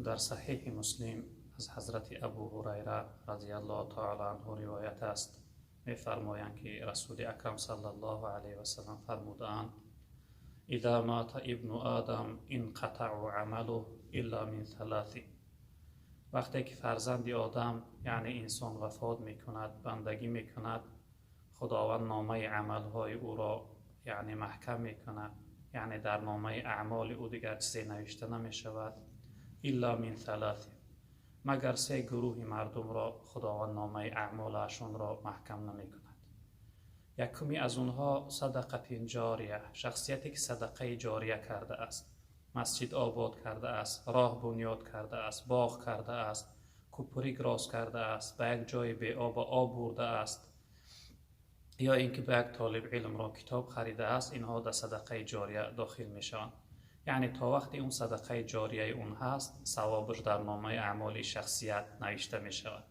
Дар Саҳеҳи Муслим аз ҳазрати Абу Ҳурайра разияллоҳу таъала анҳу ривоят аст, мефармоянд, ки Расули Акрам саллаллоҳу алайҳи васаллам фармудаанд: إذا مات ابن آدم انقطع عمله إلا من ثلاث. Вақте ки фарзанди одам, яъне инсон, вафот мекунад, бандагӣ мекунад, Худованд номаи амалҳои ӯро, яъне, маҳкам мекунад, яъне дар номаи аъмоли ӯ дигар чизе навишта намешавад. إلا من ثلاث, магар се гурӯҳи мардумро Худованд номаи аъмолашонро маҳкам намекунад. Якуми аз онҳо صدقة جاریة, шахсияте ки садақаи ҷория кардааст, масҷид обод кардааст, роҳ бунёд кардааст, боғ кардааст, куприк рост кардааст, ба як ҷои беоба об бурдааст ё ин ки ба як толиби илмро китоб харидааст. Инҳо дар садақаи ҷория дохил мешаванд, яъне то вақте он садақаи ҷорияи он ҳаст, савобаш дар номаи аъмоли шахсият навишта мешавад.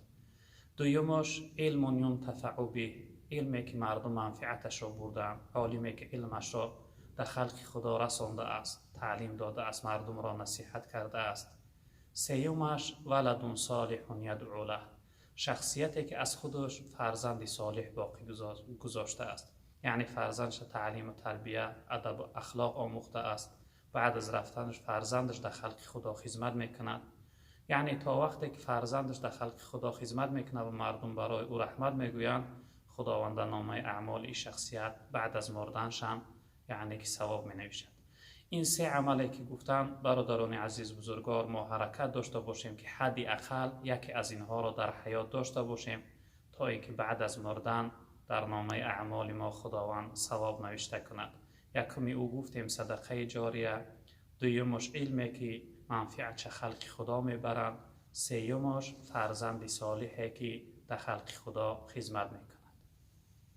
Дуюмаш علم ينتفع به, илме ки мардум манфиаташро бурдаанд, олиме ки илмашро дар халқи Худо расондааст, таълим додааст, мардумро насиҳат кардааст. Сеюмаш ولد صالح يدعو له, шахсияте ки аз худаш фарзанди солиҳ боқӣ гузоштааст, яъне фарзандша таълиму тарбия, адабу ахлоқ омӯхтааст, баъд аз рафтанаш фарзандаш дар халқи Худо хизмат мекунад. Яъне то вақте ки фарзандаш дар халқи Худо хизмат мекунад ва мардум барои ӯ раҳмат мегӯянд, Худованд дар номаи аъмоли ин шахсият баъд аз мурданшам, яъне ки, савоб менавишад. Ин се амале ки гуфтам, бародарони азиз, бузургвор, мо ҳаракат дошта бошем, ки ҳадди ақал яке аз инҳоро дар ҳаёт дошта бошем, то ин ки баъд аз мурдан дар номаи аъмоли мо Худованд савоб навишта кунад. Якуми ӯ гуфтем садақаи ҷория, дуюмаш илме ки манфиатша халқи Худо мебаранд, сеюмаш фарзанди солиҳе ки дар халқи Худо хизмат мекунад.